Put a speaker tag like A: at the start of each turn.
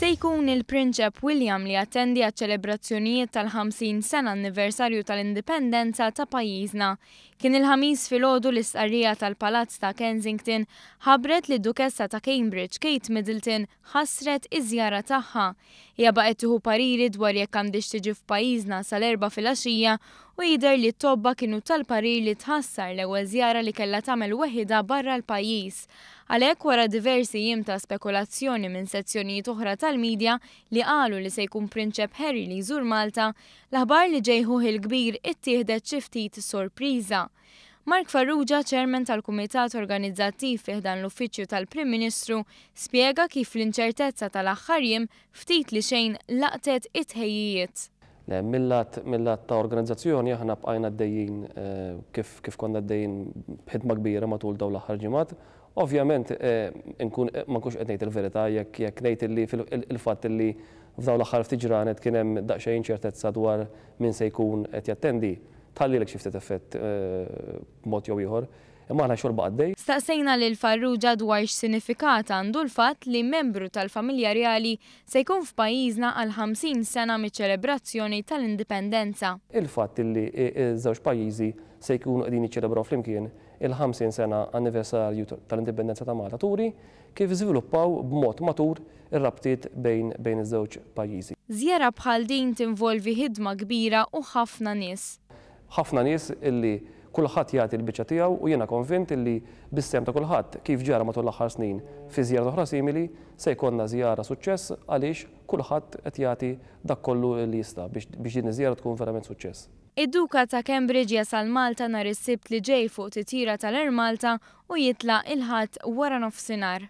A: Se jkun il-Prinċep William li jattendi għaċ-ċelebrazzjonijiet tal-50 sena anniversarju tal-Indipendenza ta' pajjiżna. Kien il-Ħamis filgħodu li stqarrija tal-Palazz ta' Kensington ħabbret li d-Dukessa ta' Cambridge Kate Middleton ħassret iż-żjara tagħha. Hija baqgħet tieħu pariri dwar jekk għandhiex tiġi f'pajjiżna sal-Erbgħa filgħaxija u jidher li t-tobba kienu tal-parir li tħassar l-ewwel żjara li kellha tagħmel weħidha barra l-pajjiż. Għalhekk wara diversi jiem ta' spekulazzjoni minn sezzjonijiet oħra tal-media li qalu li se jkun Prinċep Harry li jżur Malta, l-aħbar li ġej ħuh il-kbir ittieħdet xi ftit sorpriża. Mark Farrugia, Chairman tal-Kumitat Organizzattiv fi ħdan l-Uffiċċju tal-Prim Ministru, spjega kif l-inċertezza tal-aħħar jiem ftit li xejn laqtet it-tħejjijiet.
B: Le, mil-lat mil-lat ta' organizzazzjoni aħna bqajna għaddejjin kif kif konna għaddejjin b'ħidma kbira matul dawn l-aħħar ġimgħat. Ovvjament inkun ma nkunx qed ngħid il-verità jekk jekk ngħid illi il-fatt illi f'dawn l-aħħar ftit ġranet kien hemm daqsxejn inċertezza dwar min se jkun qed jattendi, tħallilek xi ftit effett b'mod jew ieħor. Imma aħna x-xogħol baqa' għaddej.
A: Staqsejna lil Farrugia dwar x'sinifikat għandu l-fatt li membru tal-familja rjali se jkun f'pajjiżna għall-50 sena miċ-ċelebrazzjoni tal-Indipendenza.
B: Il-fatt li ż-żewġ pajjiżi se jkunu qegħdin jiċċelebraw flimkien il-50 sena anniversarju tal-Indipendenza ta' Malta turi kif żviluppaw b'mod matur ir-rabtiet bejn bejn iż-żewġ pajjiżi.
A: Żjara bħal din tinvolvi ħidma kbira u ħafna nies.
B: Ħafna nies illi kulħadd jagħti l-biċċa tiegħu u jiena konvint illi bis-sehem ta' kulħadd, kif ġara matul l-aħħar snin fi żjarat oħra simili, se jkollna żjara suċċess għaliex kulħadd qed jagħti dak kollu li jista' biex biex din iż-żjara tkun verament suċċess.
A: Id-Duka ta' Cambridge jasal Malta nhar is-Sibt li ġej fuq titjira tal-Air Malta u jitlaq il-Ħadd waranofsinhar.